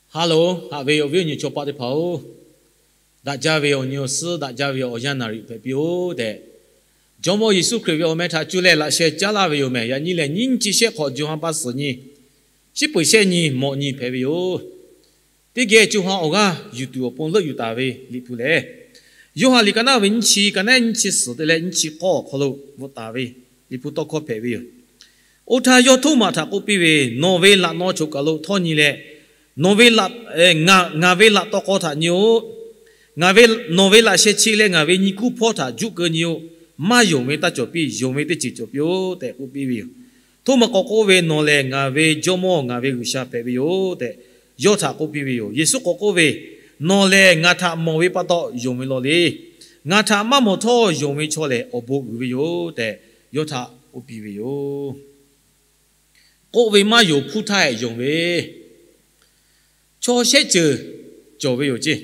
Haˉ loˬ, haꞈ ve awˬ viˉ awˬ nyi chaw paˆ teˇ hpaˍ-oˬ, daꞈ jaˇ ve awˬ nyi awˬ suhˉ, daꞈ jaˇ ve awˬ yanˇ naˍ riˍ hpehꞈ piˇ-oˆ tehꞈ, Jawˇmawˇ Yeˍsuˆ Hkriꞈ ve awˬ meh htaꞈ cuˇ leh laꞈ sheh caˉ laˇ ve yoˬ mehˬ. Yaꞈ nyi lehˬ, nyiˇ chi shehˆ hk'awꞈ, co ha pa suhˍ nyi, shiˉ peuˍ shehˆ nyi, mawꞈ nyi hpehꞈ ve yoˬ. Teˇ geh co ha awˬ g'aˇ yuˬ tuˬ awˬ pon leuˆ yuˬ taˍ ve Liꞈ hpu lehˬ, Yoˇhanˬ liꞈ ka naˉ ve nyiˇ chi, ka naˉ nyiˇ chi suhˍ te leh nyiˇ chi k'awˇ awˬ hk'aw lo bvuhꞈ taˍ ve Liꞈ hpu tawˇ hkawˇ hpehꞈ ve yoˬ. Oˇ htaˇ yawˇ Htoˉmaꞈ htaꞈ k'oˆ piˇ ve, Nawˬ ve laꞈ naw choˬ kaˬ lo htawˇ nyi leh, nawˬ ve laꞈ, ngaˬ ve laꞈ taw k'aw htaꞈ nyi-oˆ. Nawˬ ve laꞈ sheh chi leh ngaˬ ve nyi kuˇ hpawˇ htaꞈ juˆ keu nyi-oˆ. Maˇ yonˍ ve taˇ cawˬ piˇ, yonˍ ve teˇ ceuˬ cawˬ piˇ-oˆ tehꞈ k'oˆ piˇ ve yoˬ. Htoˉmaꞈ k'awꞈ k'oˆ ve, Nawˬ lehˬ ngaˬ ve Jawˇmawˇ, ngaˬ ve G'uiˬsha hpehꞈ ve yoˬ tehꞈ yawˇ htaꞈ k'oˆ piˇ ve yoˬ. Yeˍsuˆ k'awꞈ k'oˆ ve, Nawˬ lehˬ ngaˬ htaꞈ mawˬ ve pa taw yonˍ ve law le. Ngaˬ htaꞈ maˇ mawˬ htawˇ yonˍ ve chaw lehˬ, awˬ bon uiˍ ve yoˬ tehꞈ yawˇ htaꞈ k'oˆ piˇ ve yoˬ. K'oˆ ve maˇ yonˍ, hpuˇ htaˇ hehꞈ yonˍ ve chaw shehˆ ceuˬ cawˬ ve yoˬ ceˇ.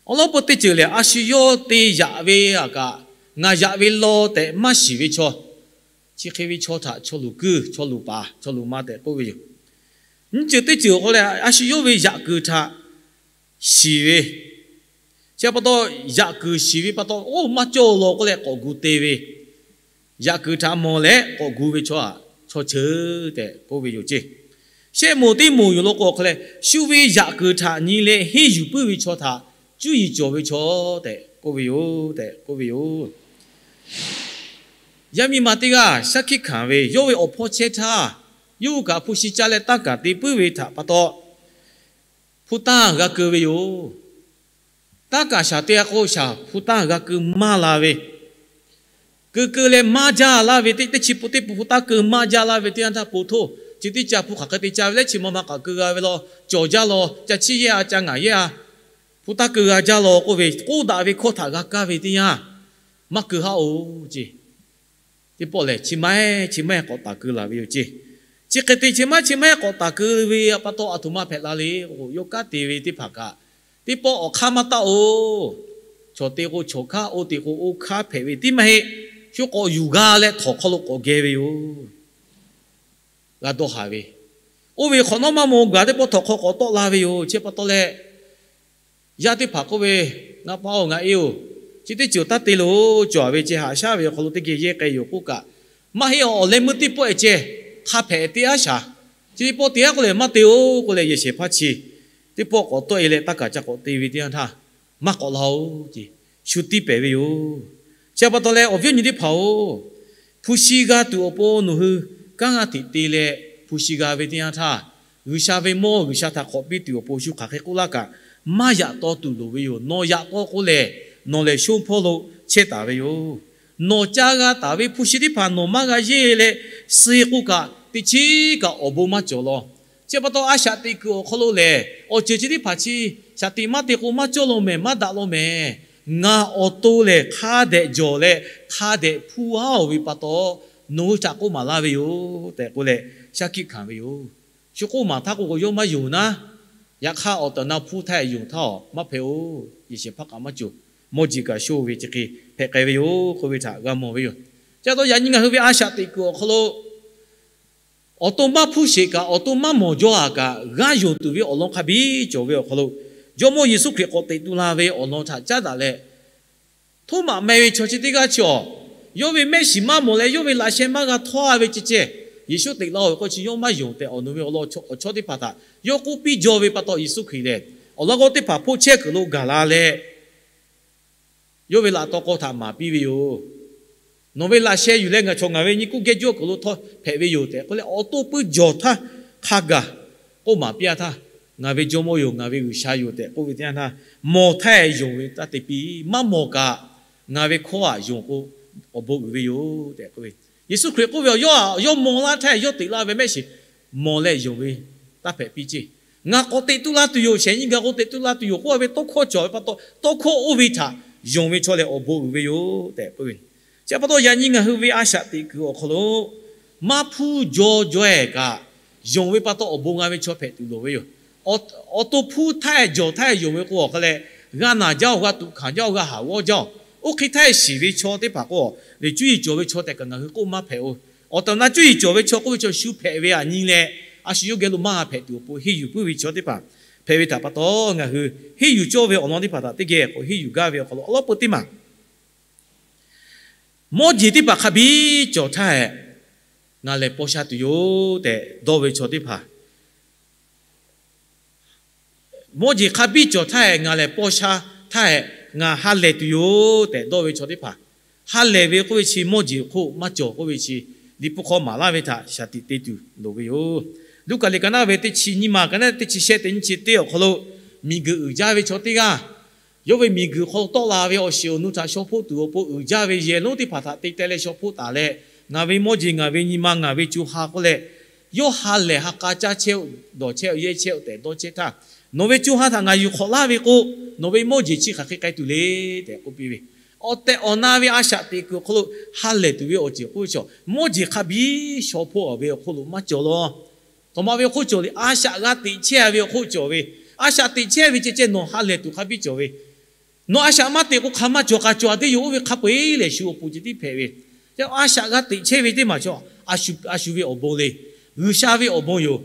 Awˬ lawn peu teˇ ceuˬ lehˬ, a shu yawˇ te yaꞈ ve aꞈ kaꞈ, ngaˬ yaꞈ ve law tehꞈ maˇ shiˍ ve chaw, chi hk'e ve chaw htaꞈ chaw luˬ kuiˇ, chaw luˬ paˍ, chaw luˬ ma tehꞈ k'oˆ ve yoˬ. Nyiˇ ceuˬ teˇ ceuˬ awˬ hk'aw lehˬ, a shu yawˇ ve yaꞈ kuiˬ htaꞈ shiˍ ve, chi pa taw, yaꞈ kuiˬ shiˍ ve pa taw, oˇ maˇ cawˇ law k'oˆ leh k'awꞈ gu te ve, yaꞈ kuiˬ htaꞈ mawˬ leh k'awꞈ gu ve chaw aꞈ, chaw cheuˬ tehꞈ k'oˆ ve yoˬ ceˇ. Shehˆ moˍ teˇ moˍ yoˬ law k'o awˬ hk'aw lehˬ, shu ve yaꞈ kuiˬ htaꞈ nyi leh henˇ yuˬ puiˉ ve chaw htaꞈ cuˇ yiˍ cawˬ ve chaw tehꞈ k'oˆ ve yoˬ tehꞈ k'oˆ ve yoˬ. Yaˇ miˇ ma teˇ g'aˇ shaˉ hkiˆ hkanˍ ve, yawˇ ve awˬ hpawˇ chehˇ htaˇ, yawˇ hui kaꞈ hpu shi caˇ leh tanˇ kaˬ te puiˉ ve htaꞈ pa taw, hpu tanˇ g'a keu ve yoˬ. Tanˇ kaˬ shaˍ te-a k'o, shaˍ hpu tanˇ g'a keu maˇ la ve, keu keu leh maˇ jaˇ laˇ ve, teˇ teˇ chi pun teˇ pun hpu tanˇ keu maˇ jaˇ laˇ ve teˇ yanˇ htaˇ, po htoˇ chi teˇ ca hpu hk'aˬ hk'e te ca ve leh, chi ma ma kaꞈ keu g'a ve law, cawˬ jaˇ law, ca chiˇ yehˇ-a, ca ngaˬ yehˇ-a, hpu tanˇ keu g'a jaˇ law k'oˆ ve, k'oˆ daꞈ ve hkawˇ htaꞈ g'a kaˇ ve teˇ yanˇ, maˇ keu haˉ-oˬ ceˇ. Teˇ pawˆ lehˬ, chi ma-e chi ma-e k'awꞈ taˍ keu laˬ ve yoˬ ceˇ. Chi hk'e te chi ma-e chi ma-e k'awꞈ taˍ keu ve pa taw, aˬ htoꞈ ma hpehꞈ la le k'o, yawˇ kanˉ te ve teˇ hpaˍ kaꞈ, teˇ pawˆ awˬ hk'aˇ maˇ taˆ-oˬ. Chaw te k'o chaw hk'aˇ, oˇ te k'o oˇ hk'aˇ hpehꞈ ve tiˉ maˇ heˆ. Shu k'awꞈ yuˬ g'a leh htawnˍ hk'aw lo k'awꞈ geh ve yoˬ. G'a dawˇ haˍ ve, oˇ ve hk'awꞈ nawˉ maˇ mawˬ gaˬ teˇ pawˆ htawnˍ hk'aw k'awꞈ tawˆ la ve yoˬ. Chi pa taw leh, yaˇ teˇ hpaˍ k'oˆ ve, Ngaˬ pa-oˬ, ngaˬ e-oˬ, chi teˇ ceuˬ taˇ te loˬ. Cawˬ ve ceh haꞈ shaˉ ve awˬ hk'aw lo teˇ geh yehˇ k'ai yoˬ k'oˆ kaꞈ, maˇ heˆ, awˬ leh meuˇ teˇ pawˆ-e ceh hk'a hpehꞈ te aˉ shaˍ. Chi teˇ pawˆ te aˉ k'oˆ lehˬ, maˇ te-oˬ k'oˆ leh, yehˬ shehˍ hpaˇ chi teˇ pawˆ k'awꞈ tawˆ-e leh tanˇ kaˬ ca k'awꞈ te ve teˇ yanˇ htaˇ, maˇ k'awꞈ la-oˬ ceˇ. Shu tiˇ pehˍ ve yoˬ. Chi pa taw leh awˬ viˉ awˬ nyi teˇ hpaˍ-oˬ, hpu shi g'a tuˬ awˬ pon nawˬ hui kanˉ g'aˇ hteꞈ te leh hpu shi g'a ve teˇ yanˇ htaˇ, G'uiˬsha ve mawˇ G'uiˬsha htaꞈ hk'awꞈ piˇ tuˬ awˬ pon shu hk'aˬ hk'e k'oˆ laˇ kaꞈ, maˇ yaꞈ taw tuˬ loˍ ve yoˬ. Nawˬ yaꞈ taw k'o lehˬ, nawˬ lehˬ shonˇ hpawˇ lo chehˇ taˍ ve yoˬ. Nawˬ ca g'a taˍ ve hpu shi teˇ hpaˍ nawˬ maˇ g'a yeˇ leh suh k'oˆ kaꞈ, teˇ chiˉ kaꞈ awˬ bon maˇ cawˬ law. Chi pa taw, a shaꞈ teꞈ kuiˬ awˬ hk'aw lo lehˬ, awˬ ceuˬ chi teˇ hpaˍ chi shaꞈ teꞈ maˇ te k'o maˇ cawˇ law mehˍ, maˇ daꞈ law mehˍ. Ngaˬ awˬ to lehˬ hk'a dehꞈ jawˬ leh hk'a dehꞈ hpuˇ-aˉ-oˬ ve pa taw, nawˬ hui htaꞈ k'oˆ maˍ laˇ ve yoˬ tehꞈ k'oˆ leh, shaˉ hkiˆ hkanˍ ve yoˬ. Shu k'oˆ maˍ htaˇ k'o, yawˇ maˇ yonˍ naˉ. Yaꞈ hk'aˇ, awˬ tehˬ awˬ na hpuˇ htaˇ yonˍ htaˇ-aˬ, maˇ hpehꞈ-oˬ. Yehˬ shehˍ hpaˇ kaꞈ maˇ cawˬ. Mawˇ jeˬ kaꞈ shoˇ ve chi hk'e hpehꞈ k'ai ve yoˬ k'oˆ ve htaꞈ g'a mawˬ ve yoˬ. Chi pa taw, yaꞈ nyi ngaˬ hui ve a shaꞈ teꞈ kuiˬ awˬ hk'aw lo awˬ to maˇ hpuˇ sheˍ kaꞈ, awˬ to maˇ mawˬ jaw-aˬ kaꞈ, g'aˇ yonˍ tuˬ ve awˬ lawn hk'a biˇ cawˬ ve awˬ hk'aw lo, Jawˇmawˇ Yeˍsuˆ Hkriꞈ k'awꞈ teꞈ tu la ve awˬ lawn htaꞈ caˉ daꞈ leh, Htoˉmaꞈ meh ve chaw chi teˇ g'aˇ chi-aˬ, yawˇ ve mehˆ shiˍ maˇ mawˬ leh yawˇ ve laꞈ sheh maˇ g'a htawˇ-a ve ceh ceh, Yeˍsuˆ teꞈ la-oˬ ve k'o chi yawˇ maˇ yonˍ tehꞈ, awˬ nu ve awˬ lawn awˬ chawˇ teˇ hpaˍ htaꞈ yawˇ k'oˆ piˇ jaw ve pa taw, Yeˍsuˆ Hkriꞈ lehˬ awˬ lawn k'o teˇ hpaˍ hpoˆ chehˇ kuiˬ lo gaˬ la leh, yawˇ ve laꞈ taw k'aw htaꞈ maˍ piˇ ve yoˬ. Nawˬ ve laꞈ sheh yuˬ leh ngaˬ chaw ngaˬ ve nyi kuˇ geh juˇ kuiˬ lo htawˇ hpehꞈ ve yoˬ tehꞈ k'oˆ leh, awˬ to puiˉ jawˬ htaˇ hk'a gaˬ k'oˆ maˍ piˇ-a htaˇ, Ngaˬ ve Jawˇmawˇ yoˬ, ngaˬ ve G'uiˬsha yoˬ tehꞈ k'oˆ ve teˇ yanˇ htaˇ, mawˬ htaˇ yonˍ ve taˇ te piˇ. Maˇ mawˬ kaꞈ, ngaˬ ve hkawˇ-aˬ yonˍ k'o, awˬ bon uiˍ ve yoˬ tehꞈ k'oˆ ve. Yeˍsuˆ Hkriꞈ k'oˆ ve, Yawˇ-aˬ, yawˇ mawˬ laˇ htaˇ yawˇ teꞈ laˇ ve mehˆ shiˍ mawˬ leh yonˍ ve taˇ hpehꞈ piˇ ceˇ. Ngaˬ k'awꞈ teꞈ tu la tuˬ yoˬ, shehˍ nyi gaˬ k'o teꞈ tu la tuˬ yoˬ k'oˆ ve tawˇ hkawˇ cawˬ ve pa taw, tawˇ hkawˇ oˇ ve htaꞈ yonˍ ve chaw lehˬ awˬ bon uiˍ ve yoˬ tehꞈ k'oˆ ve. Chi pa taw, yaꞈ nyi ngaˬ hui ve a shaꞈ teꞈ kuiˬ awˬ hk'aw lo maˇ hpuˇ jaw jaw-ehˬ kaꞈ, yonˍ ve pa taw awˬ bon g'a ve chaw hpehꞈ tuˬ loˍ ve yoˬ. Awˬ to hpuˇ htaˇ jawˬ htaˇ yonˍ ve k'o, awˬ hk'a leh g'a naˬ jaˇ-oˬ, g'a tuꞈ hkanˍ jaˇ-oˬ, g'a haˍ g'awˇ jaˇ-oˬ. Oˇ hk'e htaˇ shiˍ ve chaw teˇ hpaˍ k'o, lehˬ cuˇ yiˍ cawˬ ve chaw tehꞈ kaꞈ ngaˬ hui k'oˆ maˇ hpehꞈ-oˬ. Awˬ tehˬ awˬ na cuˇ yiˍ cawˬ ve chaw k'oˆ ve chaw shu hpehꞈ ve aꞈ nyi leh, a shu yawˇ geh lo maˇ g'a hpehꞈ tuˬ awˬ pon henˇ yuˬ puiˉ ve chaw teˇ hpaˍ hpehꞈ ve htaꞈ pa taw, ngaˬ hui henˇ yuˬ cawˇ ve awˬ lawn teˇ hpaˍ htaꞈ teˇ geh k'awꞈ henˇ yuˬ gaˇ ve awˬ hk'aw lo awˬ lawn peu teˇ maˬ, mawˇ jeˬ teˇ hpaˍ hk'a biˇ cawˬ htaˇ hehꞈ, ngaˬ lehˬ paw sha tuˬ yoˬ tehꞈ dawˇ ve chaw teˇ hpaˍ, mawˇ jeˬ hk'a biˇ cawˬ htaˇ hehꞈ ngaˬ lehˬ paw sha htaˇ hehꞈ ngaˬ ha lehˬ tuˬ yoˬ tehꞈ dawˇ ve chaw teˇ hpaˍ, ha lehˬ ve k'oˆ ve chi mawˇ jeˬ hk'oˆ maˇ cawˬ k'oˆ ve chi, Liꞈ hpu hk'aw maˍ laˇ ve htaꞈ shaˍ tiꞈ te tuˬ loˍ ve yoˬ. Luˉkaꞈ liꞈ ka naˆ ve teˇ chi nyiˇ ma ka naˆ teˇ chi shehˆ teꞈ nyiˇ chi teˇ awˬ hk'aw lo, miˬguiˬ uiˍ jaˇ ve chaw teˇ g'aˇ, yawˇ ve miˬguiˬ hk'aw lo tawˆ la ve awˬ shiˍ awˬ nu htaꞈ shaw hpoˆ tuˬ awˬ pon uiˍ jaˇ ve yehˬ lonˉ teˇ hpaˍ htaꞈ te teh leh shaw hpoˆ taˍ leh, ngaˬ ve mawˇ jeˬ, ngaˬ ve nyi ma, ngaˬ ve co ha k'oˆ leh, yawˇ ha lehˬ ha k'a caˇ chehˇ-oˆ, dawˬ chehˇ-oˆ, yehˇ chehˇ-oˆ tehꞈ dawˇ chehˇ htaˇ, nawˬ ve co ha htaꞈ ngaˬ yuˬ hk'awꞈ laˇ ve k'o, nawˬ ve mawˇ jeˬ chi hk'aˬ hk'e k'ai tuˬ le tehꞈ k'oˆ piˇ ve, awˬ tehˬ awˬ na ve a shaꞈ teꞈ kuiˬ awˬ hk'aw lo ha lehˬ tuˬ ve awˬ ceuˬ k'oˆ ve chaw, mawˇ jeˬ hk'a biˇ shaw hpoˆ ve awˬ hk'oˆ lo maˇ cawˬ law. Taw ma ve awˬ hk'oˆ cawˬ le, a shaꞈ g'a teꞈ chehˇ ve awˬ hk'oˆ cawˬ ve, a shaꞈ teꞈ chehˇ ve ceh ceh nawˬ ha lehˬ tuˬ hk'a biˇ cawˬ ve, nawˬ a shaꞈ maˇ teꞈ k'o hk'aˬ maˇ cawˬ k'aꞈ cawˬ a teˇ yoˬ oˇ ve hk'a peu-eˬ lehˬ shu awˬ pon ceh tiˉ hpehꞈ ve. Yaꞈ a shaꞈ g'a teꞈ chehˇ ve teˇ maˬ chaw, a shu ve awˬ bon le, G'uiˬsha ve awˬ bon yoˬ.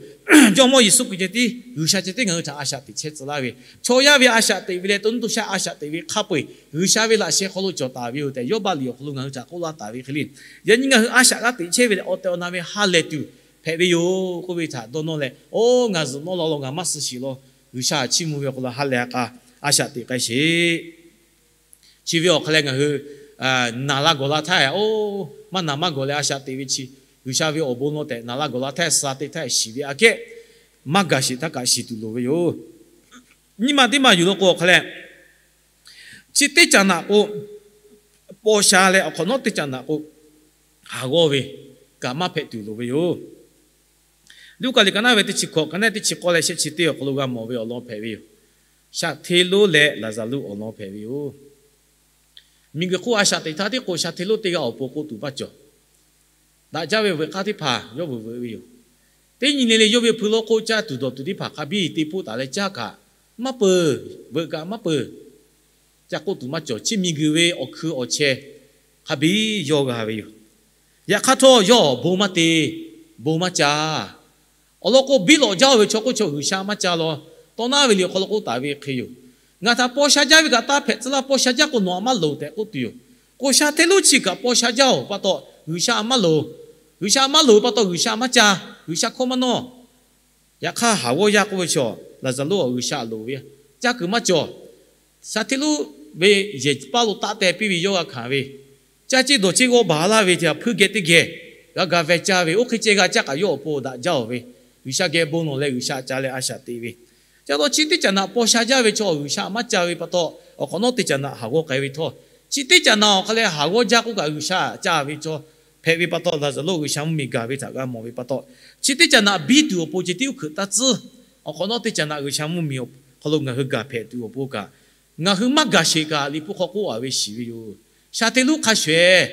Jawˇmawˇ Yeˍsuˆ Hkriꞈ ceh tiˉ G'uiˬsha ceh tiˉ ngaˬ hui htaꞈ a shaꞈ teꞈ chehˇ tcuh laˇ ve, chaw yaˇ ve a shaꞈ teꞈ ve leh to nuˇ to shaˆ a shaꞈ teꞈ ve hk'a peu-eˬ G'uiˬsha ve laꞈ sheh hk'aw lo cawˬ taˍ ve yoˬ tehꞈ, Yawˇbaˆ liꞈ awˬ hk'aw lo ngaˬ hui htaꞈ k'oˆ laˇ taˍ ve hk'e le. Yaꞈ nyi ngaˬ hui a shaꞈ g'a teꞈ chehˇ ve leh awˬ tehˬ awˬ na ve ha lehˬ tuˬ hpehꞈ ve yoˬ k'oˆ ve htaꞈ dawˇ nawˇ leh, oˇ ngaˬ zuhꞈ nawˇ law law ngaˬ maˇ suh shiˍ law, G'uiˬsha chiˇ mvuh ve awˬ hk'aw lo ha lehˬ ha k'a a shaꞈ teꞈ k'ai sheˍ. Chi ve awˬ hk'aw leh ngaˬ hui naˬ la gawˬ la htaˇ, oˇ maˇ naˬ maˇ gawˬ leh a shaꞈ teꞈ ve chi, G'uiˬsha ve awˬ bon law tehꞈ naˬ la gawˬ la htaˇ, suh te htaˇ shiˍ ve aꞈ kehˉ, maˇ gaˬ sheˍ htaˇ kaꞈ shiˍ tuˬ loˍ ve yoˬ. Nyi ma teˇ maˬ yuˬ law k'o awˬ hk'aw leh, chi teˇ caꞈ naꞈ k'o, paw sha leh awˬ hk'awꞈ nawˉ teˇ caꞈ naꞈ k'o, haˍ g'awˇ ve kaꞈ maˇ hpehꞈ tuˬ loˍ ve yoˬ. Luˉkaꞈ liꞈ ka naˆ ve teˇ chi hkawꞈ ka naˆ teˇ chi k'awˇ leh shehˆ chi teˇ awˬ hk'aw lo g'a mawˬ ve awˬ lawn hpehꞈ ve yoˬ. Shaˍ hteˇ lonˉ leh Laˍzaˍruˆ awˬ lawn hpehꞈ ve yoˬ. Miˬguiˬ hk'oˆ a shaꞈ teꞈ htaˇ tiˉ k'o, shaˍ hteˇ lonˉ teˇ g'aˇ awˬ pon k'oˆ tuˬ maˇ cawˬ. Daꞈ jaˇ ve veuꞈ k'aˇ teˇ hpaˍ yawˇ veuꞈ veuꞈ ve yoˬ. Teˇ nyi le le yawˇ ve hpui lawˇ hk'oˆ caˇ tuˬ dawˬ tuˬ teˇ hpaˍ hk'a biˇ te hpoˆ taˍ leh caˇ kaꞈ maˇ peuˬ, veuꞈ kaꞈ maˇ peuˬ. Ca k'oˆ tuˬ maˇ cawˬ. Chi miˬguiˬ ve awˬ hkui awˬ cheh hk'a biˇ yawˇ g'a ve yoˬ. Yaꞈ hk'aˇ htawˇ yawˇ bon maˇ te, bon maˇ ca. Awˬ lawn k'o, biˇ lawꞈ jaˇ-oˬ ve chaw k'oˆ chaw G'uiˬsha maˇ ca law. Tawˇ naˉ ve liꞈ awˬ hk'aw lo k'oˆ taˍ ve hk'e yoˬ. Ngaˬ htaꞈ paw sha jaˇ ve kaꞈ taˇ hpehꞈ tcuh laˇ, paw sha jaˇ k'o nawˬ aꞈ maˇ loˍ tehꞈ k'oˆ tuˬ yoˬ. K'o, shaˍ hteˇ lonˉ chi kaꞈ paw sha jaˇ-oˬ pa taw G'uiˬsha aꞈ maˇ loˍ. G'uiˬsha aꞈ maˇ loˍ pa taw G'uiˬsha maˇ ca, G'uiˬsha hkawˇ maˇ nawˇ. Yaꞈ hk'aˇ, haˍ g'awˇ yaˇ k'oˆ ve chaw, Laˍzaˍruˆ-oˬ, G'uiˬsha loˍ ve, caˇ kuiˬ maˇ cawˬ. Shaˍ hteˇ lonˉ ve yehˬ paˇ lo taˆ teh piˇ ve yawˇ g'a hkanˍ ve, caˇ ceˇ dawˬ ceˇ g'awˇ baˬ laˇ ve htaꞈ hpuiˇ geh teˇ geh g'a ga veh caˇ ve, oˇ hk'e ceh g'a caˇ kaꞈ yawˇ awˬ pon daꞈ jaˇ-oˬ ve, G'uiˬsha geh bon lawˬ leh G'uiˬsha ca leh a shaꞈ teꞈ ve. Ca taw chi teˇ caꞈ naꞈ paw sha jaˇ ve chaw G'uiˬsha maˇ ca ve pa taw, awˬ hk'awꞈ nawˉ teˇ caꞈ naꞈ haˍ g'awˇ k'ai ve htawˇ, chi teˇ caꞈ naꞈ awˬ hk'a leh haˍ g'awˇ jaˇ k'oˆ kaꞈ G'uiˬsha ca ve chaw hpehꞈ ve pa taw, Laˍzaˍruˆ G'uiˬsha mvuhˇmiˬ gaˬ ve htaꞈ g'a mawˬ ve pa taw, chi teˇ caꞈ naꞈ biˇ tuˬ awˬ pon ceh tiˉ uˉ hkeuꞈ taˇ tcuhˉ. Awˬ hk'awꞈ nawˉ teˇ caꞈ naꞈ G'uiˬsha mvuhˇmiˬ awˬ hk'aw lo ngaˬ hui gaˬ hpehꞈ tuˬ awˬ pon kaꞈ, ngaˬ hui maˇ gaˬ sheˍ kaꞈ Liꞈ hpu hk'aw k'oˆ-a ve shiˍ ve yoˬ. Shaˍ hteˇ lonˉ hk'a shuˍ-eˬ,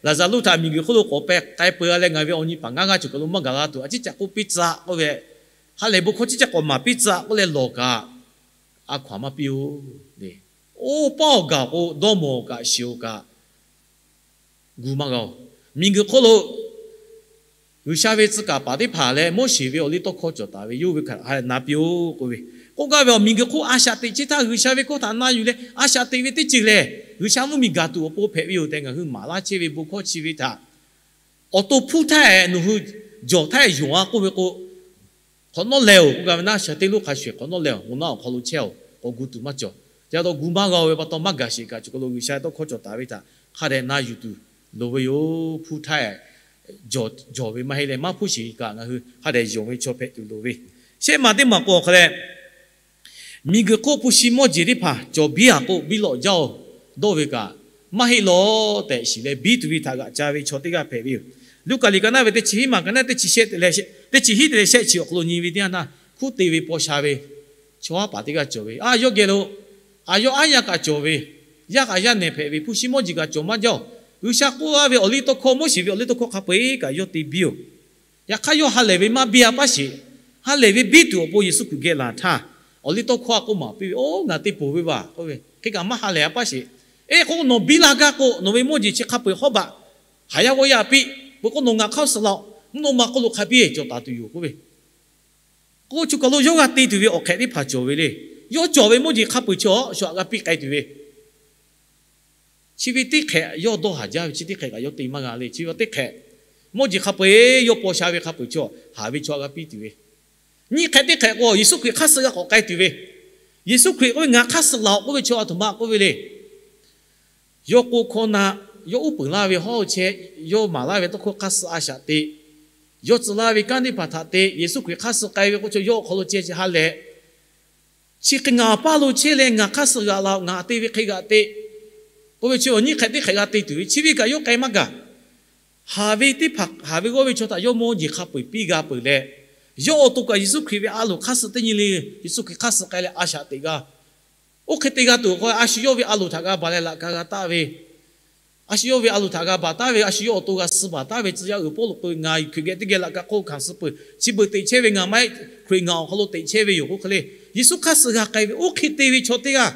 Laˍzaˍruˆ htaꞈ miˬguiˬ hk'oˆ lo k'awꞈ peh k'ai peu-a leh ngaˬ ve awˬ nyi paˍ ngaˇ g'aˇ cawˬ kaˬ lo maˇ gaˬ la tuˬ, a ciˉ ca k'oˆ piˇ tcuh k'oˆ ve, ha lehˬ bon hkawˇ ciˉ ca k'awꞈ maˍ piˇ tcuh k'oˆ leh lawˬ kaꞈ, a hkaw-anˬ maˇ piˇ-oˬ. Oˇ paˉ awˬ gaˬ k'o, dawˇ mawˬ kaꞈ shiˍ-oˬ kaꞈ, gu maˇ g'a-oˬ. Miˬguiˬ hk'oˆ lo G'uiˬsha ve tcuh kaˍ paˍ teˇ hpaˍ leh Moˉseˍ ve awˬliˇtawˇhkawˇ cawˬ taˍ ve yawˇ hui ve hk'aˬ hk'e na piˇ-oˬ k'oˆ ve, k'oˆ gaˇ ve awˬ miˬguiˬ hk'oˆ a shaꞈ teꞈ chehˇ htaˇ G'uiˬsha ve hkawˇ htaꞈ na yuˬ leh a shaꞈ teꞈ ve teˇ ceuˬ lehˬ, G'uiˬsha mvuhˇmiˬ gaˬ tuˬ awˬ pon hpehꞈ ve yoˬ tehꞈ ngaˬ hui maˍ laˇ chehˇ ve bon hkawˇ chi ve htaꞈ awˬ to hpuˇ htaˇ-ehˍ nawˬ hui jawˬ htaˇ-ehˍ yonˍ-a k'oˆ ve k'o, hk'awꞈ nawˉ leh-oˬ k'oˆ gaˇ ve naˉ, shaˍ hteˇ lonˉ hk'a shuˍ-eˬ hk'awꞈ nawˉ leh-oˬ, moˬ naˉ awˬ hk'aw lo chehˇ-oˬ, k'awꞈ gu tuˬ maˇ cawˬ. Ca taw gu maˇ g'a-oˬ ve pa taw maˇ gaˬ sheˍ kaꞈ cawˬ kaˬ lo G'uiˬsha ve tawˇ hkawˇ cawˬ taˍ ve htaꞈ hk'a dehꞈ na yuˬ tuˬ loˍ ve yoˬ. Hpuˇ htaˇ-ehˍ jawˬ ve maˇ heˆ leh maˇ hpuˇ sheˍ kaꞈ ngaˬ hui hk'a dehꞈ yonˍ ve chaw hpehꞈ tuˬ loˍ ve, shehˆ maˬ teˇ maˬ k'o awˬ hk'a leh, miˬguiˬ hk'oˆ hpu shi mawˇ jeˬ teˇ hpaˍ cawˬ biˇ-a k'o biˇ lawꞈ jaˇ-oˬ, dawˇ ve kaꞈ maˇ heˆ lawˬ tehꞈ shiˍ leh biˇ tuˬ ve htaꞈ g'aꞈ ca ve chaw teˇ g'aˇ hpehꞈ ve yoˬ. Luˉkaꞈ liꞈ ka naˆ ve teˇ chi hiˉ maˬ ka naˆ teˇ chi shehˆ teꞈ leh shehˆ, teˇ chi hiˉ teꞈ leh shehˆ chi awˬ hk'aw lo nyi ve teˇ yanˇ htaˇ, hkunˉ te ve paw sha ve chaw haˉ paˍ teˇ g'aˇ cawˬ ve, a yawˇ geh lo a yawˇ aˉ yaˇ kaꞈ cawˬ ve, yaˇ kaꞈ yaˇ nehˬ hpehꞈ ve, hpu shi mawˇ jeˬ kaꞈ cawˬ maˇ jaˇ-oˬ. G'uiˬsha k'oˆ laˇ ve awˬliˇtawˇhkawˇ, Moˉseˍ ve awˬliˇtawˇhkawˇ hk'a peu-eˬ kaꞈ yawˇ te biˇ-oˬ. Yaꞈ hk'aˇ yawˇ ha lehˬ ve maˇ biˇ-a paˇ sheˍ. Ha lehˬ ve biˇ tuˬ awˬ pon Yeˍsuˆ Hkriꞈ geh laˬ htaˇ, awˬliˇtawˇhkawˇ a k'oˆ maˍ piˇ ve, Oˇ, ngaˬ te ponˬ ve vaˬ k'oˆ ve, hk'e kaꞈ maˇ ha lehˬ-a paˇ sheˍ. Eˇ k'o, nawˬ biˇ laˇ gaˇ k'o, nawˬ ve mawˇ jeˬ chi hk'a peu-eˬ hawˉ baꞈ haˍ yaˇ g'awˇ yaˇ piˇ peuˬ k'o, nawˬ ngaˬ hk'aˇ suh la-oˬ. Mvuhˇ naw ma hk'oˆ lo hk'a biˇ cawˬ taˍ tuˬ yoˬ k'oˆ ve, K'o, choˬ kaˬ lo yawˇ g'a te tuˬ ve awˬ hk'ehꞈ teˇ hpaˍ cawˬ ve le. Yawˇ cawˬ ve mawˇ jeˬ hk'a peu-eˬ chi awˬ shu htaꞈ g'a piˇ k'ai tuˬ ve, chi ve teˇ hk'ehꞈ yawˇ dawˇ haˍ jaˇ ve, chi teˇ hk'ehꞈ kaꞈ yawˇ te maˇ g'a le. Chi ve teˇ hk'ehꞈ, mawˇ jeˬ hk'a peu-eˬ yawˇ paw sha ve hk'a peu-eˬ chi htaꞈ ve chaw g'a piˇ tuˬ ve, nyiˇ hk'ehꞈ teˇ hk'ehꞈ k'o, Yeˍsuˆ Hkriꞈ hk'aˇ suh g'a k'awꞈ k'ai tuˬ ve, Yeˍsuˆ Hkriꞈ k'oˆ ve, Ngaˬ hk'aˇ suh laˬ-oꞈ k'oˆ ve chaw aˬ htoꞈ ma k'oˆ ve le. Yawˇ k'oˆ hkawˇ na, yawˇ uˉ peunˍ laˇ ve hawˉ chehˇ, yawˇ maˍ laˇ ve tawˇ hkawˇ hk'aˇ suh a shaꞈ teꞈ, yawˇ tcuh laˇ ve kanˉ teˇ hpaˍ htaꞈ te Yeˍsuˆ Hkriꞈ hk'aˇ suh k'ai ve k'oˆ ve chaw yawˇ awˬ hk'aw lo ceh ha lehˬ, chi hk'e ngaˬ awˬ paˇ lo chehˇ leh ngaˬ hk'aˇ suh g'aꞈ la-oꞈ, ngaˬ te ve hk'e g'aꞈ teꞈ k'oˆ ve chi awˬ nyiˇ hk'ehꞈ teˇ hk'ehꞈ g'a te tuˬ ve, chi ve kaꞈ yawˇ k'ai maˇ gaˬ. Haˍ ve teˇ hpaˍ, haˍ ve g'awˇ ve chaw htaꞈ yawˇ mawˇ jeˬ hk'a peu-eˬ piˇ g'a peuˬ leh, yawˇ awˬ to kaꞈ Yeˍsuˆ Hkriꞈ ve a loˍ hk'aˇ suh teˇ nyi le, Yeˍsuˆ Hkriꞈ hk'aˇ suh k'ai leh a shaꞈ teꞈ g'a. Oˇ hk'e te g'a tuˬ awˬ hk'aw, a shu yawˇ ve a loˍ htaꞈ g'a baˬ leh laꞈ ka g'a taˆ ve, a shu yawˇ ve a loˍ htaꞈ g'a baˬ taˉ ve, a shu yawˇ awˬ to g'a suh baˬ taˉ ve tcuh yaˇ uiˍ Pawˇluꞈ k'oˆ ve, Ngaˬ Hkriꞈ geh teˇ geh laꞈ ka hk'oˆ hkanˍ suh peuˬ. Chi beuꞈ teꞈ chehˇ ve ngaˬ maˇ heˆ, Hkriꞈ ngaˬ awˬ hk'aw lo teꞈ chehˇ ve yoˬ k'oˆ hk'e le. Yeˍsuˆ hk'aˇ suh g'a k'ai ve oˇ hk'e te ve chaw teˇ g'aˇ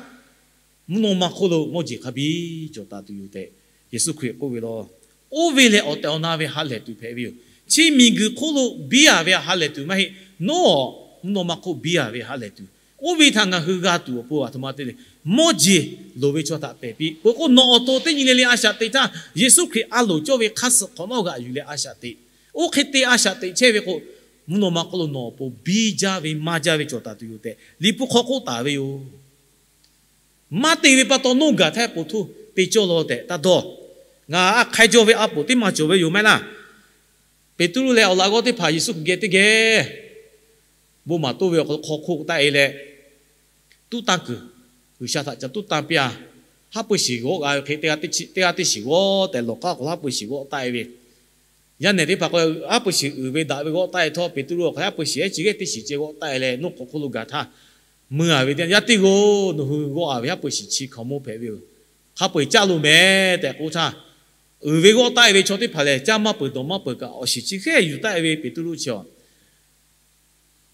mvuhˇ naw ma hk'oˆ lo mawˇ jeˬ hk'a biˇ cawˬ taˍ tuˬ yoˬ tehꞈ Yeˍsuˆ Hkriꞈ k'oˆ ve law. Oˇ ve lehˬ awˬ tehˬ awˬ na ve ha lehˬ tuˬ hpehꞈ ve yoˬ. Chi miˬguiˬ hk'oˆ lo biˇ a ve ha lehˬ tuˬ maˇ heˆ. Nawˉ mvuhˇ naw ma hk'oˆ biˇ a ve ha lehˬ tuˬ, oˇ ve htaꞈ ngaˬ hui g'a tuˬ awˬ pon aˬ htoꞈ ma te le, mawˇ jeˬ loˍ ve chaw htaꞈ pehˬ piˇ peuˬ k'o, nawˬ awˬ to teˇ nyi le le a shaꞈ teꞈ htaˇ, Yeˍsuˆ Hkriꞈ a loˍ cawˇ ve hk'aˇ suh hk'awꞈ nawˉ g'aꞈ yuˬ leh a shaꞈ teꞈ. Oˇ hk'e te a shaꞈ teꞈ chehˇ ve k'o, mvuhˇ naw ma hk'oˆ lo nawˬ awˬ pon biˇ jaˇ ve maˇ jaˇ ve cawˬ taˍ tuˬ yoˬ tehꞈ Liꞈ hpu hk'aw k'oˆ taˍ ve yoˬ. Maˇ te ve pa taw, nawˬ gaˬ htaˇ ponˬ htoˇ te cawˇ law tehꞈ taˇ dawˇ. Ngaˬ a hk'ai jaw ve a poˍ teˇ ma cawˬ ve yoˬ maˇ heˆ laˇ. Peˍtruˆ leh awˬ laꞈ g'awˇ teˇ hpaˍ Yeˍsuˆ Hkriꞈ geh teˇ geh bon maˍ toˇ ve awˬ hk'aw lo hk'aw hk'oˆ taˆ-e leh, tuˉ tanˇ kuiˬ, G'uiˬsha htaꞈ ca tuˉ tanˇ piˇ-a. Haˉ pui shiˍ g'awˆ g'a ve hk'e, teˇ g'aˇ teˇ shiˍ g'awˆ tehꞈ lawˬ k'aˉ awˬ hk'aw lo haˉ pui shiˍ g'awˆ taˆ-e ve, yaˇ nehˬ teˇ hpaˍ k'o, haˉ pui shiˍ uiˍ ve daꞈ ve g'awˆ taˆ-e htawˇ, Peˍtruˆ awˬ hk'aw lo haˉ pui shiˍ ehˉ chi g'ehˇ teˇ shiˍ ceh g'awˆ taˆ-e leh, nawˬ hk'aw hk'oˆ lo gaˬ htaˇ, mui-a ve teˇ yanˇ, Yaˇ teˇ g'aˇ-oˬ, nawˬ hui g'awˆ-a ve haˉ pui shiˍ chi hkaoˍmonˇ hpehꞈ ve yoˬ. Hk'a peu-eˬ caˇ lo mehˍ tehꞈ k'oˆ htaˇ, uiˍ ve g'awˆ taˆ-e ve chaw teˇ hpaˍ lehˬ, caˇ maˇ peuˬ dawˬ maˇ peuˬ kaꞈ, awˬ shiˍ chi hk'e yuˬ taˆ-e ve Peˍtruˆ chi a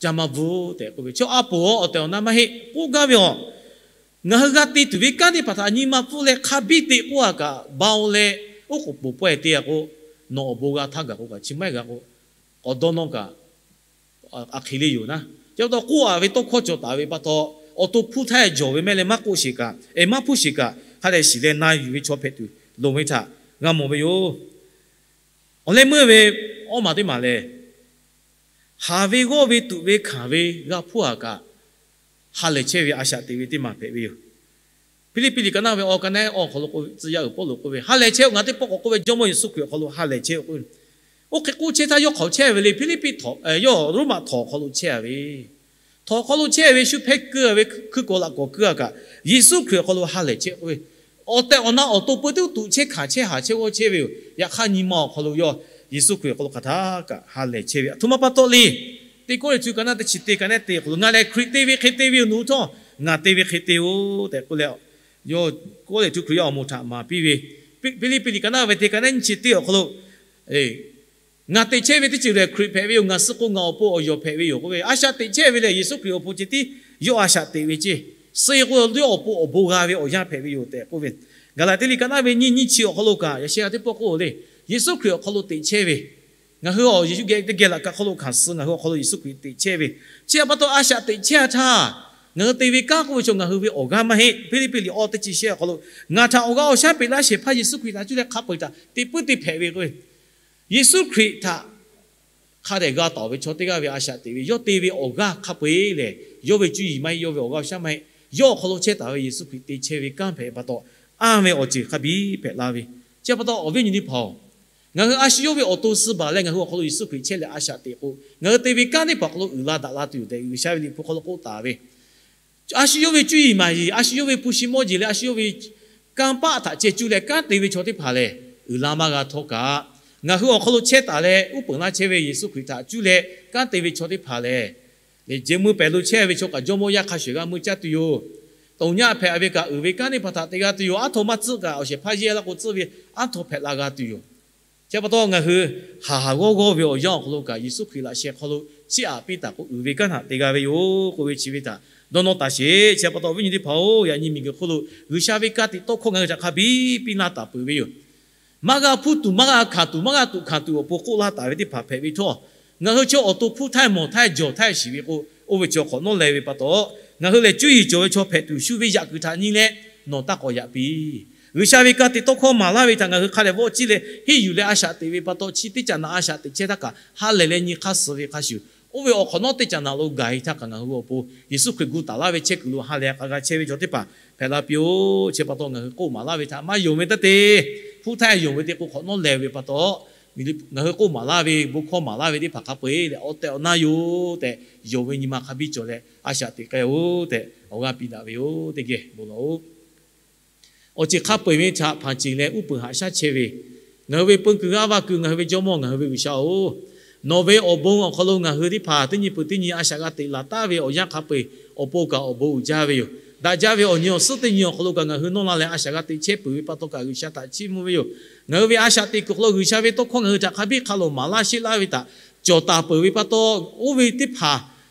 caˇ maˇ bvuhˇ tehꞈ k'oˆ ve, chaw a poˍ awˬ tehˬ awˬ na maˇ heˆ k'oˆ gaˇ ve yoˬ. Ngaˬ hui g'a te tuˬ ve kanˉ teˇ hpaˍ htaꞈ nyi ma pfuhˇ leh hk'a biˇ te k'oˆ-a kaꞈ, ba-o leh oˉ k'oˍ poˬ pawehˇ te-a k'o, nawˬ awˬ bon g'a htaˇ gaˬ k'o kaꞈ, chi maˇ heˆ g'a k'o, k'awꞈ dawˇ nawˇ kaꞈ, a hk'e le yoˬ naˉ. Chi pa taw k'oˆ-a ve tawˇ hkawˇ cawˬ taˍ ve pa taw, awˬ to hpuˇ htaˇ jawˬ ve mehˆ leh maˇ k'oˆ sheˍ kaꞈ, maˇ hpuˇ sheˍ kaꞈ, hk'a dehꞈ shiˍ leh na yuˬ ve chaw hpehꞈ tuˬ loˍ ve htaꞈ g'a mawˬ ve yoˬ. Awˬ leh meuˇ ve awˇ maˬ teˇ maˬ lehˬ, haˍ ve g'awˇ ve tuꞈ ve hkanˍ ve g'a hpuˇ-a kaꞈ, ha lehˬ chehˇ ve a shaꞈ teꞈ ve teˇ maˬ hpehꞈ ve yoˬ. Hpiˇliˇpiˆ liꞈ ka naˆ ve awˬ ka naˆ awˬ hk'aw lo k'oˆ ve, tcuh yaˇ uiˍ Pawˇluꞈ k'oˆ ve, Ha lehˬ chehˇ-oˆ, ngaˬ teˇ pawˆ k'awꞈ k'oˆ ve, Jawˇmawˇ Yeˍsuˆ Hkriꞈ awˬ hk'aw lo ha lehˬ chehˇ-oˆ k'oˆ ve. Oˇ hk'e k'oˆ chehˇ htaˇ, yawˇ hk'aoˍ chehˇ ve le, Hpiˇliˇpiˆ htawnˍ, yawˇ Roˉmaꞈ htawnˍ awˬ hk'aw lo chehˇ-a ve, htawnˍ awˬ hk'aw lo chehˇ ve shu hpehˇ keu-a ve, hkui kawꞈ laꞈ kawꞈ keu-a kaꞈ, Yeˍsuˆ Hkriꞈ awˬ hk'aw lo ha lehˬ chehˇ k'oˆ ve, awˬ tehˬ awˬ na awˬ to peu teˇ tuꞈ chehˇ hkanˍ chehˇ haˍ chehˇ g'awˇ chehˇ ve yoˬ. Yaꞈ hk'aˇ nyi ma awˬ hk'aw lo yawˇ Yeˍsuˆ Hkriꞈ awˬ hk'aw lo hk'aˬ htaˇ kaꞈ ha lehˬ chehˇ ve, aˬ htoꞈ ma pa taw le. Teˇ Kawˇrenˍhtuˆ ka naˆ teˇ chi teˇ ka naˆ teˇ awˬ hk'aw lo, Ngaˬ lehˬ Hkriꞈ te ve hk'e te ve yoˬ, nawˬ hui htawˇ ngaˬ te ve hk'e te-oˬ tehꞈ k'oˆ leh, yawˇ Kawˇrenˍhtuˆ Hkriꞈ yaˇ awˬ moˍ htaꞈ maˍ piˇ ve, Hpiˇliˇpiˆ liꞈ ka naˆ ve teˇ ka naˆ nyiˇ chi teˇ awˬ hk'aw lo, Ngaˬ teꞈ chehˇ ve teˇ ceuˬ lehˬ Hkriꞈ hpehꞈ ve yoˬ. Ngaˬ suh k'o ngaˬ awˬ pon awˬ yawˬ hpehꞈ ve yoˬ k'oˆ ve, a shaꞈ teꞈ chehˇ ve lehˬ Yeˍsuˆ Hkriꞈ awˬ pon ceh tiˉ yawˇ a shaꞈ teꞈ ve ceˇ. Suh k'o yawˇ awˬ pon awˬ bon g'a ve awˬ yanˇ hpehꞈ ve yoˬ tehꞈ k'oˆ ve, Gaˍlaˍtiˆ liꞈ ka naˆ ve nyiˇ nyiˇ chi awˬ hk'aw lo kaꞈ yaꞈ sheh g'a teˇ pawˆ k'oˆ le, Yeˍsuˆ Hkriꞈ awˬ hk'aw lo teꞈ chehˇ ve, ngaˬ hui awˬ Yeˍsuˆ geh teˇ geh laꞈ ka hk'aw lo hkanˍ suh ngaˬ hui awˬ hk'aw lo Yeˍsuˆ Hkriꞈ teꞈ chehˇ ve, chi htaꞈ pa taw a shaꞈ teꞈ chehˇ-a htaˇ, ngaˬ hui te ve kanˉ k'oˆ ve chaw ngaˬ hui ve awˬ g'aˇ maˇ heˆ. Hpiˇliˇpiˆ liꞈ awˇ teˇ chi shehˆ awˬ hk'aw lo, Ngaˬ htaꞈ awˬ g'aˇ awˬ shaˉ peꞈ laˇ shehˍ hpaˇ Yeˍsuˆ Hkriꞈ htaꞈ cuˇ leh hk'a peu-eˬ htaꞈ teꞈ puiˉ te hpehꞈ ve k'o, Yeˍsuˆ Hkriꞈ htaꞈ hk'a dehꞈ g'a taˍ ve chaw teˇ g'aˇ ve a shaꞈ teꞈ ve, yawˇ te ve awˬ g'aˇ hk'a peu-eˬ lehˬ, yawˇ ve cuˇ yiˍ maˇ heˆ, yawˇ ve awˬ g'aˇ awˬ shaˉ maˇ heˆ. Yawˇ awˬ hk'aw lo chehˇ taˍ ve Yeˍsuˆ Hkriꞈ te chehˇ ve kanˉ hpehꞈ pa taw, anˇ ve awˬ ceuˬ hk'a biˇ hpehꞈ la ve. Chi pa taw awˬ viˉ awˬ nyi teˇ hpaˍ-oˬ, ngaˬ hui a shu yawˇ ve awˬ to suh baˬ leh ngaˬ hui awˬ hk'aw lo Yeˍsuˆ Hkriꞈ chehˇ leh a shaꞈ teꞈ k'o, ngaˬ hui te ve kanˉ teˇ hpaˍ awˬ hk'aw lo uiˍ la daꞈ la tuˬ yoˬ tehꞈ G'uiˬsha ve liꞈ hpu hk'aw lo k'oˆ taˍ ve, a shu yawˇ ve cuˇ yiˍ maˍ yiˍ, a shu yawˇ ve hpu shi mawˇ jeˬ leh a shu yawˇ ve kanˇ paˆ htaꞈ ceh cuˇ leh kanˉ te ve chaw teˇ hpaˍ lehˬ, uiˍ la maˇ g'a htawˇ kaꞈ, ngaˬ hui awˬ hk'aw lo chehˇ taˍ leh uˉ peunˍ laˇ chehˇ ve Yeˍsuˆ Hkriꞈ htaꞈ cuˇ leh kanˉ te ve chaw teˇ hpaˍ lehˬ, lehˬ jehˬ mui pehˬ lo chehˇ ve chaw kaꞈ jawˇmawˇ yaˇ hk'a shuˍ g'a mui caˇ tuˬ yoˬ. Toꞈ nyaˇ hpehꞈ ve kaꞈ uiˍ ve kanˉ teˇ hpaˍ htaꞈ te g'a tuˬ yoˬ. Aˉ htoꞈ maˇ tcuhˆ kaꞈ awˬ shehˍ hpaˇ yehˇ laˇ k'o tcuhˆ ve aˉ htoꞈ hpehꞈ la g'a tuˬ yoˬ. Chi pa taw ngaˬ hui haˍ haˍ g'awˇ g'awˇ ve awˬ yanˇ awˬ hk'aw lo kaꞈ Yeˍsuˆ Hkriꞈ laꞈ sheh hk'aw lo chiˇ aꞈ piˇ taˍ k'o, uiˍ ve kanˉ htaꞈ te g'a ve yoˬ k'oˆ ve chi ve htaꞈ dawˇ nawˇ taˍ sheˍ. Chi pa taw awˬ viˉ awˬ nyi teˇ hpaˍ-oˬ, yaꞈ nyi miˬguiˬ hk'oˆ lo G'uiˬsha ve ka tiꞈ tawˇ hkawˇ ngaˬ hui htaꞈ hk'a biˇ piˇ laˇ taˍ peuˬ ve yoˬ. Maˇ g'a hpuˇ tuˬ, maˇ g'a hkanˍ tuˬ, maˇ g'a tuꞈ hkanˍ tuˬ awˬ pon k'oˆ laˇ taˍ ve teˇ hpaˍ hpehꞈ ve htawˇ, Ngaˬ hui chaw awˬ to hpuˇ htaˇ mawˬ htaˇ jawˬ htaˇ shiˍ ve k'o, oˇ ve chaw hk'awꞈ nawˉ leh ve pa taw, ngaˬ hui lehˬ cuˇ yiˍ cawˬ ve chaw hpehꞈ tuˬ shu ve yaꞈ kuiˬ htaꞈ nyi leh nawˬ taˇ k'awꞈ yaꞈ piˇ. G'uiˬsha ve ka tiꞈ tawˇ hkawˇ maˍ laˇ ve htaꞈ ngaˬ hui hk'a dehꞈ vawˆ ciˇ leh henˇ yuˬ leh a shaꞈ teꞈ ve pa taw, chi teˇ caꞈ naꞈ a shaꞈ teꞈ chehˇ htaˇ kaꞈ ha lehˬ leh nyi hk'aˇ suh ve hk'a shuˍ, oˇ ve awˬ hk'awꞈ nawˉ teˇ caꞈ naꞈ lo gaˬ e htaˇ kaꞈ ngaˬ hui awˬ pon Yeˍsuˆ Hkriꞈ gu taˍ laˇ ve chehˇ kuiˬ lo ha lehˬ k'a g'a chehˇ ve chaw teˇ hpaˍ hpehꞈ la piˇ-oˆ. Chi pa taw ngaˬ hui k'oˆ maˍ laˇ ve htaꞈ maˇ yonˍ ve taˇ te. Hpuˇ htaˇ yonˍ ve te k'o hk'awꞈ nawˉ leh ve pa taw, ngaˬ hui k'oˆ maˍ laˇ ve, bon hkawˇ maˍ laˇ ve teˇ hpaˍ hk'a peu-eˬ leh awˬ tehˬ awˬ na yoˬ tehꞈ, yonˍ ve nyi ma hk'a biˇ cawˬ leh a shaꞈ teꞈ k'ai-oˆ tehꞈ awˬ g'aˇ piˇ daꞈ ve yoˬ. Teˇ geh bon lawˬ-oˆ. Awˬ ceuˬ hk'a peu-eˬ ve htaꞈ hpanˍ ceˬ leh uˉ peunˍ haꞈ shaˉ chehˇ ve, ngaˬ hui ve peu kuiˬ g'aˇ vaˇ kuiˬ, ngaˬ hui ve Jawˇmawˇ, ngaˬ hui ve G'uiˬsha-oˬ, nawˬ ve awˬ bon awˬ hk'aw lo ngaˬ hui teˇ hpaˍ teˇ nyi peuˬ teˇ nyi a shaꞈ g'a teꞈ laˬ taˍ ve awˬ yanˇ hk'a peu-eˬ awˬ pon kaꞈ awˬ bon uiˍ jaˇ ve yoˬ. Daꞈ jaˇ ve awˬ nyi awˬ suhˉ teˇ nyi awˬ hk'aw lo kaꞈ ngaˬ hui nawˇ la leh a shaꞈ g'a teꞈ chehˇ peuˬ ve pa taw kaꞈ G'uiˬsha htaꞈ chiˇ mvuh ve yoˬ. Ngaˬ hui ve a shaꞈ teꞈ kuiˬ hk'aw lo G'uiˬsha ve tawˇ hkawˇ ngaˬ hui htaꞈ hk'a biˇ hk'a lawˬ maˍ laˇ sheˆ laˇ ve htaꞈ cawˬ taˍ peuˬ ve pa taw, oˇ ve teˇ hpaˍ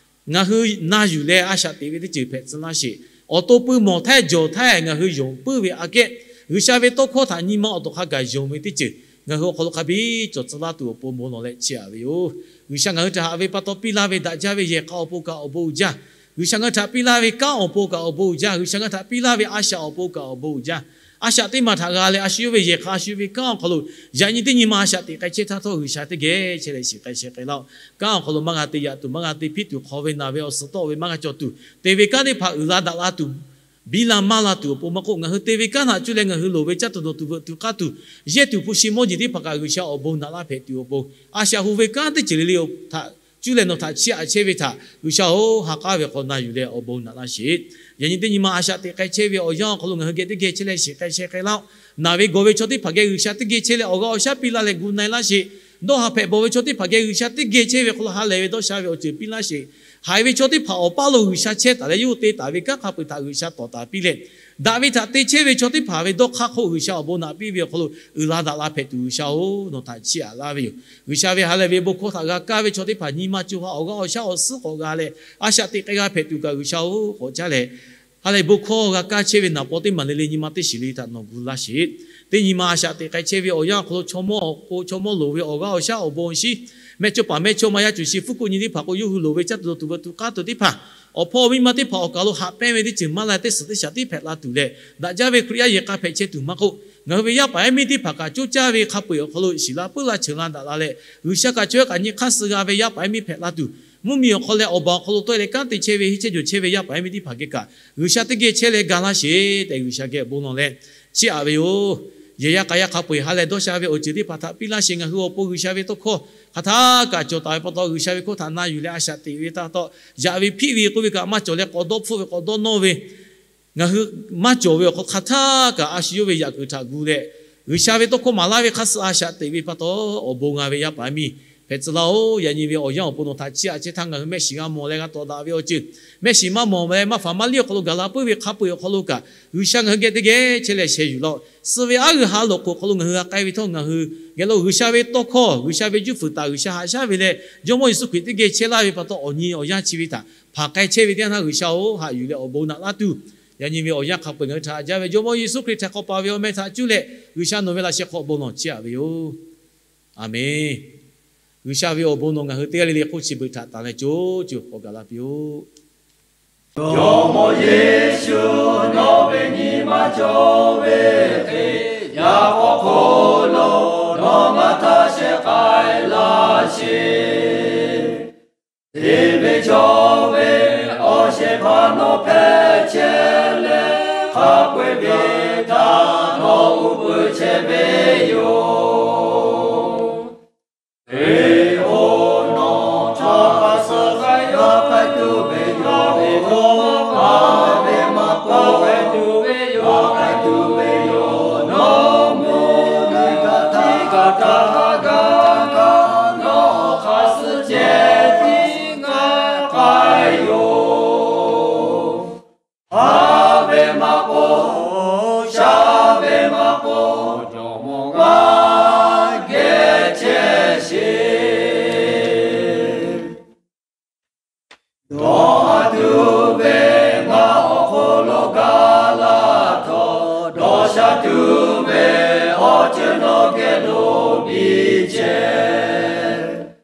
ngaˬ hui na yuˬ leh a shaꞈ teꞈ ve teˇ ceuˬ hpehꞈ tcuh laˇ sheˍ. Awˬ to pui mawˬ htaˇ jawˬ htaˇ ngaˬ hui yonˍ puiˉ ve aꞈ kehˉ, G'uiˬsha ve tawˇ hkawˇ htaꞈ nyi ma awˬ to hk'a gaˬ yonˍ ve teˇ ceuˬ ngaˬ hui awˬ hk'aw lo hk'a biˇ cawˬ tcuh laˇ tuˬ awˬ pon bon lawˬ leh chiˇ aꞈ ve yoˬ. G'uiˬsha ngaˬ hui htaꞈ haꞈ ve pa taw piˇ laˇ ve daꞈ jaˇ ve yehˬ hk'a awˬ pon kaꞈ awˬ bon uiˍ jaˇ. G'uiˬsha ngaˬ hui htaꞈ piˇ laˇ ve kanˉ awˬ pon kaꞈ awˬ bon uiˍ jaˇ. G'uiˬsha ngaˬ hui htaꞈ piˇ laˇ ve a shaꞈ awˬ pon kaꞈ awˬ bon uiˍ jaˇ. A shaꞈ teˇ maˬ htaꞈ g'a leh a shu yawˇ ve yehˬ hk'a a shu ve kanˉ awˬ hk'aw lo yaꞈ nyi teˇ nyi ma a shaꞈ teꞈ k'ai chehˇ htaˇ htawˇ G'uiˬsha teˇ geh chehˇ leh shiˍ k'ai sheh k'ai laˇ-oˆ. Kanˉ awˬ hk'aw lo maˇ g'a te yaꞈ tuˬ, maˇ g'a te hpiˇ tuˬ, hk'aw ve naˬ ve awˬ suhˍ tawˆ ve maˇ g'a cawˬ tuˬ, te ve kanˉ teˇ hpaˍ uiˍ la daꞈ la tuˬ, biˇ la maˇ la tuˬ awˬ pon maˇ k'oˆ, ngaˬ hui te ve kanˉ htaꞈ cuˇ leh ngaˬ hui loˍ ve caˇ tuˬ dawˬ tuˬ veuꞈ tuˬ k'aˇ tuˬ, yehˇ tuˬ hpu shi mawˇ jeˬ teˇ hpaˍ kaꞈ G'uiˬsha awˬ bon naꞈ laˇ hpehꞈ tuˬ awˬ pon, a shaꞈ hu ve kanˉ teˇ ceuˬ le le htaꞈ cuˇ leh nawˬ htaꞈ chiˇ aꞈ chehˇ ve htaꞈ G'uiˬsha-oˬ, ha k'aˉ ve hk'aw na yuˬ leh awˬ bon naꞈ laˇ sheˍ. Yaꞈ nyi teˇ nyi ma a shaꞈ teꞈ k'ai chehˇ ve awˬ yanˇ awˬ hk'aw lo ngaˬ hui geh teˇ geh chehˇ leh shiˍ k'ai sheh k'ai laˇ-oˆ. Naˬ ve gawˬ ve chaw teˇ hpaˍ geh G'uiˬsha teˇ geh chehˇ leh awˬ g'aˇ awˬ shaˉ piˇ laˇ leh gu na-e laˇ sheˍ. Dawˇ haˍ hpehꞈ bawˬ ve chaw teˇ hpaˍ geh G'uiˬsha teˇ geh chehˇ ve hk'aw lo ha lehˬ ve dawˇ sha ve awˬ ceuˬ piˇ laˇ sheˍ. Haiˬ ve chaw teˇ hpaˍ awˬ paˇ lo G'uiˬsha chehˇ taˍ leh yawˇ hui te taˍ ve kanˉ hk'a peu-eˬ htaꞈ G'uiˬsha tawˍ taˍ piˇ leh, daꞈ ve htaꞈ te chehˇ ve chaw teˇ hpaˍ ve dawˇ hk'aˇ hk'oˆ G'uiˬsha awˬ bon naꞈ piˇ ve awˬ hk'aw lo uiˍ la daꞈ la hpehꞈ tuˬ G'uiˬsha-oˬ, nawˬ htaꞈ chiˇ aꞈ laˇ ve yoˬ. G'uiˬsha ve ha lehˬ ve bon hkawˇ htaꞈ g'a kaˇ ve chaw teˇ hpaˍ nyi ma co ha awˬ g'aˇ awˬ shaˉ awˬ suhˉ k'awꞈ g'a leh a shaꞈ teꞈ k'ai g'a hpehꞈ tuˬ kaꞈ G'uiˬsha-oˬ, k'awꞈ caˉ leh ha lehˬ bon hkawˇ g'a kaˇ chehˇ ve naˍ paw teˇ maˬ le le nyi ma teˇ shiˍ le htaꞈ nawˬ gu laˇ sheˍ. Teˇ nyi ma a shaꞈ teꞈ k'ai chehˇ ve awˬ yanˇ awˬ hk'aw lo chaw mawˇ awˬ k'o chaw mawˇ loˍ ve awˬ g'aˇ awˬ shaˉ awˬ bon awˬ shinˉ, mehˆ cawˇ paˍ mehˆ cawˇ ma yaˇ cuˬ shi fuˉ kuˆ nyi teˇ hpaˍ k'o yawˇ hui loˍ ve caˇ tuˬ dawˬ tuˬ veuꞈ tuˬ k'aˇ tuˬ teˇ hpaˍ awˬ hpawˇ miˇ ma teˇ hpaˍ awˬ kaˬ lo haꞈ pehnˇ ve teˇ ceuˬ maˇ la teˇ suhˍ teˇ shaˍ tiˉ hpehꞈ la tuˬ leh, daꞈ jaˇ ve Hkriꞈ yaˇ yehˬ k'a hpehꞈ chehˇ tuˬ maˇ k'oˆ, ngaˬ hui ve yaˇ paˍ yaˇ miˇ teˇ hpaˍ kaꞈ coˇ caˇ ve hk'a peu-eˬ awˬ hk'aw lo shiˍ la puiˉ la cheuˬ la daꞈ la leh, G'uiˬsha kaꞈ chaw yaˇ kaꞈ nyi hk'aˇ suh g'a ve yaˇ paˍ yaˇ miˇ hpehꞈ la tuˬ, mvuhˇmiˬ awˬ hk'aw leh awˬ baˬ awˬ hk'aw lo tawˆ e leh kanˉ te chehˇ ve henˇ chehˇ jawˬ chehˇ ve yaˇ paˍ yaˇ miˇ teˇ hpaˍ geh kaꞈ G'uiˬsha teˇ geh chehˇ leh ga laˇ sheˍ tehꞈ G'uiˬsha geh awˬ bon lawˬ leh chiˇ aꞈ ve yoˬ. Yehˬ yaˇ k'a yaˇ hk'a peu-eˬ ha lehˬ dawˇ sha ve awˬ ceuˬ teˇ hpaˍ htaꞈ piˇ laˇ sheˍ. Ngaˬ hui awˬ pon G'uiˬsha ve tawˇ hkawˇ hk'aˬ htaˇ kaꞈ cawˬ taˍ ve pa taw, G'uiˬsha ve hkawˇ htaꞈ na yuˬ leh a shaꞈ teꞈ ve htaˇ htawˇ, yaꞈ ve hpiˆ ve k'oˆ ve kaꞈ maˇ cawˬ leh k'awꞈ dawˇ hpfuhˆ ve k'awꞈ dawˇ nawˇ ve ngaˬ hui maˇ cawˬ ve awˬ hk'aw hk'aˬ htaˇ kaꞈ a shu yawˇ ve yaꞈ kuiˬ htaꞈ gu leh, G'uiˬsha ve tawˇ hkawˇ maˍ laˇ ve hk'aˇ suh a shaꞈ teꞈ ve pa taw, awˬ bon g'a ve yaˇ paˍ yaˇ miˇ hpehꞈ tcuh laˇ-oˆ. Yaꞈ nyi ve awˬ yanˇ awˬ pon nawˬ htaꞈ chiˇ aꞈ chehˇ htaˇ ngaˬ hui mehˆ shiˍ g'a mawˬ leh g'a tawˍ daꞈ ve awˬ ceuˬ, mehˆ shiˍ maˇ mawˬ leh maˇ faˍ maˇ liˇ awˬ hk'aw lo gaˬ la puiˉ ve hk'a peu-eˬ awˬ hk'aw lo kaꞈ G'uiˬsha ngaˬ hui geh teˇ geh chehˇ leh sheh yuˬ laˇ-oˆ. Suh ve aˉ g'uiˬ ha lawꞈ k'oˍ hk'aw lo ngaˬ hui g'a k'ai ve htawˇ, ngaˬ hui geh lo G'uiˬsha ve tawˇ hkawˇ, G'uiˬsha ve juˇ fuiˍ taˍ G'uiˬsha haꞈ shaˉ ve leh Jawˇmawˇ Yeˍsuˆ Hkriꞈ teˇ geh chehˇ laˇ ve pa taw, awˬ nyi awˬ yanˇ chi ve htaꞈ hpanˍ k'ai chehˇ ve teˇ yanˇ htaˇ G'uiˬsha-oˬ, haꞈ yuˬ leh awˬ bon naꞈ laˇ tuˬ, yaꞈ nyi ve awˬ yanˇ hk'a peu-eˬ ngaˬ hui htaꞈ haꞈ jaˇ ve Jawˇmawˇ Yeˍsuˆ Hkriꞈ htaꞈ k'awꞈ paˍ ve awˬ meh htaꞈ cuˇ leh G'uiˬsha nawˬ ve laꞈ sheh hk'aw bon lawˬ chiˇ aꞈ ve yoˬ. Aˬmenˍ. G'uiˬsha ve awˬ bon nawˬ ngaˬ hui teˇ g'aˇ le le hk'oˆ chi beuꞈ htaꞈ tanˬ leh co co k'awꞈ gaˬ la piˇ-oˆ. Jawˇmawˇ Yeˍsuˆ, nawˬ ve nyi ma cawˬ ve hk'e, yaꞈ k'aw hk'oˆ lo nawˬ ngaˬ htaꞈ shehˍ k'ai laˇ sheˍ. Te ve cawˬ ve awˬ shehˍ hpaˇ nawˬ hpehꞈ chehˇ leh, hk'a peu-eˬ ve htaꞈ nawˬ uˉ peunˍ chehˇ ve yoˬ. Hkriꞈ-oˬ, nawˬ htaꞈ suh k'ai yawˇ k'ai tuˬ ve yawˇ ve hkawˇ haꞈ ve maˇ k'oˆ, k'ai tuˬ ve yawˇ k'ai tuˬ ve yoˬ. Nawˬ mvuhˇ miˬ htaꞈ htiˇ kaꞈ htaˇ g'a kaˇ, nawˬ hk'a suh ceh tiˉ ngaˬ k'ai yoˬ. Haꞈ ve maˇ k'oˆ, shaˉ ve maˇ k'oˆ, jawˇmawˇ g'a geh chehˇ sheˍ. Dawˇ haˍ tuˬ ve ngaˬ awˬ hk'aw lo gaˬ la htawˇ, dawˇ sha tuˬ ve awˬ ceuˬ nawˬ geh lo biˇ chehˇ.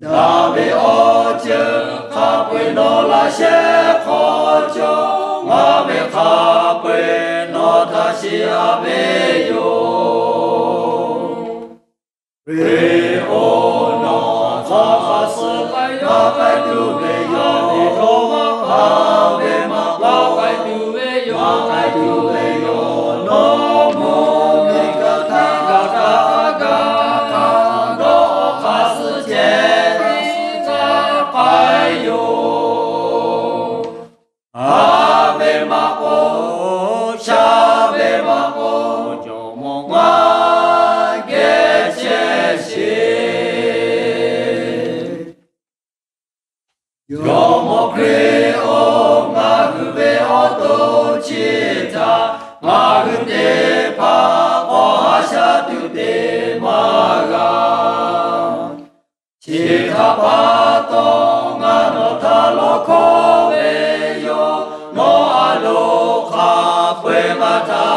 Daꞈ Nawˬ laꞈ shehˍ hk'aw cawˬ, ngaˬ ve hk'a peu-eˬ nawˬ htaꞈ shiˍ-a ve yoˬ. Hkriꞈ-oˬ, nawˬ hk'aˬ suh k'ai tuˬ ve yoˬ. Haˍ ve maꞈ k'oˆ, k'ai tuˬ ve yoˬ. K'ai tuˬ ve yoˬ. Nawˬ mvuhˇ miˬ kaꞈ htaˇ kaꞈ kaꞈ kaꞈ kaꞈ, nawˬ hk'aˬ suh ceh tiˉ k'ai yoˬ. Haˍ ve maꞈ k'oˆ, shaˍ ve maꞈ k'oˆ, jawˇmawˇ ngaˬ geh chehˇ sheˍ. Jawˇmawˇ Hkriꞈ-oˬ, ngaˬ hui ve awˬ to chi htaꞈ ngaˬ hui teˇ hpaˍ k'awꞈ haꞈ sha tuˬ te maˇ g'a. Chi htaꞈ pa taw, ngaˬ nawˬ htaꞈ lawˇ hkawˇ ve yoˬ. Nawˬ a loˍ hk'a peu-eˬ ngaˬ htaꞈ